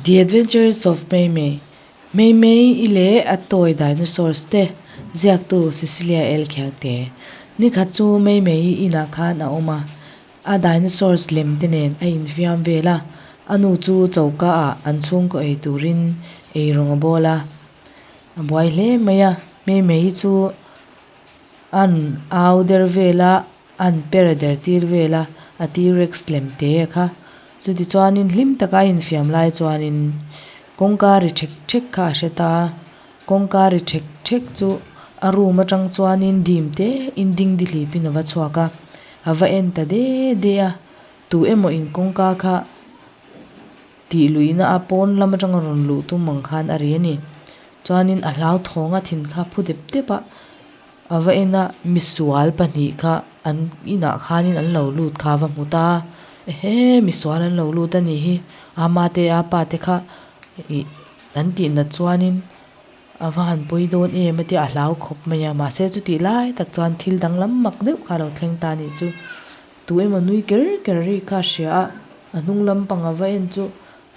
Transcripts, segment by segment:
The Adventures of Mei Mei, Mei Mei i leh a toy dinosaurs te, ziaktu Cecilia L. Khiangte. Nikhat chu Mei Mei i inah khan a awm a, a dinosaurs lem te nen a infiam vel a, a nu chu choka ah an chhungkaw ei turin eirawng a bawl a, a buai hle mai a, Mei Mei i chu an au der vel a, an per der tir vel a, a T-rex lem te kha. Chutichuanin hlim taka a infiam lai chuanin kawngka ri ṭhek ṭhek kha a hre ta a, kawngka ri ṭhek ṭhek chu a room aṭang chuanin dim te in dingdi hlipin a va chhuak a, a va en ta de de a, tu emaw in kawngka kha tih luihna a pawn lam aṭanga rawn luh tum ang khan a ri a ni. Chuanin a hlauthawng a thin kha phu dep dep a, a va en a, misual pahnih kha an inah khanin an lo lut kha a va hmu ta a, ehe misual an lo lut a nih hi, ama te a pa te kha ih an tih nat chuanin a va han pawi dawn em a tia a hlau khawp mai a, mahse chutih lai tak chuan thil danglam mak deuh kha a lo thleng ta a nih chu. Tu emaw nui ker ker ri kha a hria a, a hnung lampang a va en chu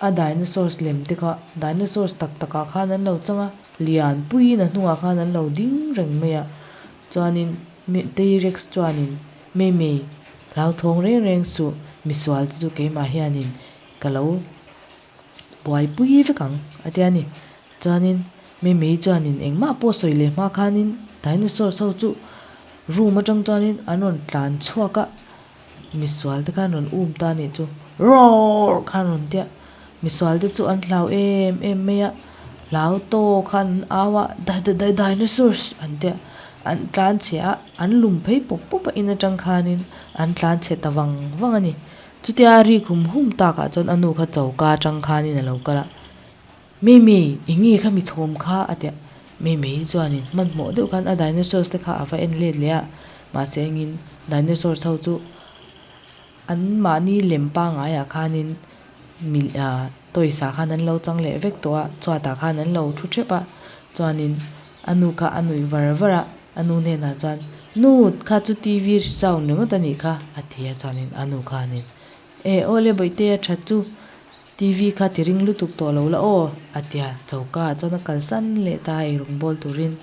a dinosaurs lem te kha dinosaurs tak tak ah khan an lo chang a, lian puiin a hnungah khan an lo ding reng mai a, chuanin T-rex chuanin Mei Mei hlauthawng reng reng suh misual te chu keimah hianin ka lo buaipui vek ang a tia ni. Chuanin Mei Mei chuanin engmah pawh sawi leh hma khanin dinosaurs ho chu room atang chuanin an rawn tlan chhuak a, misual te khan rawn um ta anih chu roar khan rawn tia misual te chu an hlau em em mai a, hlau tawk khan an au a da da da dinosaurs an tia an tlan chhe a an lum phei pawp pawp a in atang khanin an tlan chhe ta vang vang a ni. Chutia a rik hum hum takah chuan a nu kha choka atang khanin a lo kal a. Mimi, eng nge kha mi thawm kha? a ti a. Mimi hi chuanin hmanhmawh deuh khan a dinosaurs te kha a va en let leh a, mahse engin dinosaurs ho chu an mahni lem pangaiah khanin mi ah toys ah khan an lo chang leh vek tawh a, chhuatah khan an lo thu thep a, chuanin a nu kha a nuih var var a, a nu hnenah chuan Nu, kha chu TV sound ringawt a nih kha a ti a, chuanin a nu khanin E awle bawihte a that chu. TV kha ti ring lutuk tawh lo la aw, a ti a, choka ah chuan a kalsan leh ta a eirawng bawl turin.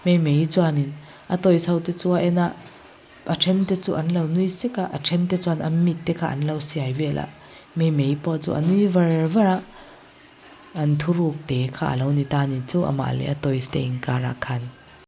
Mei Mei chuanin a toys ho te chu a en a, a then te chu an lo nui sek a, a then te chuan an mit te kha an lo siai vel a, Mei Mei pawh chu a nui var var a, an thuruk te kha a lo ni ta a ni chu amah leh a toys te inkarah khan.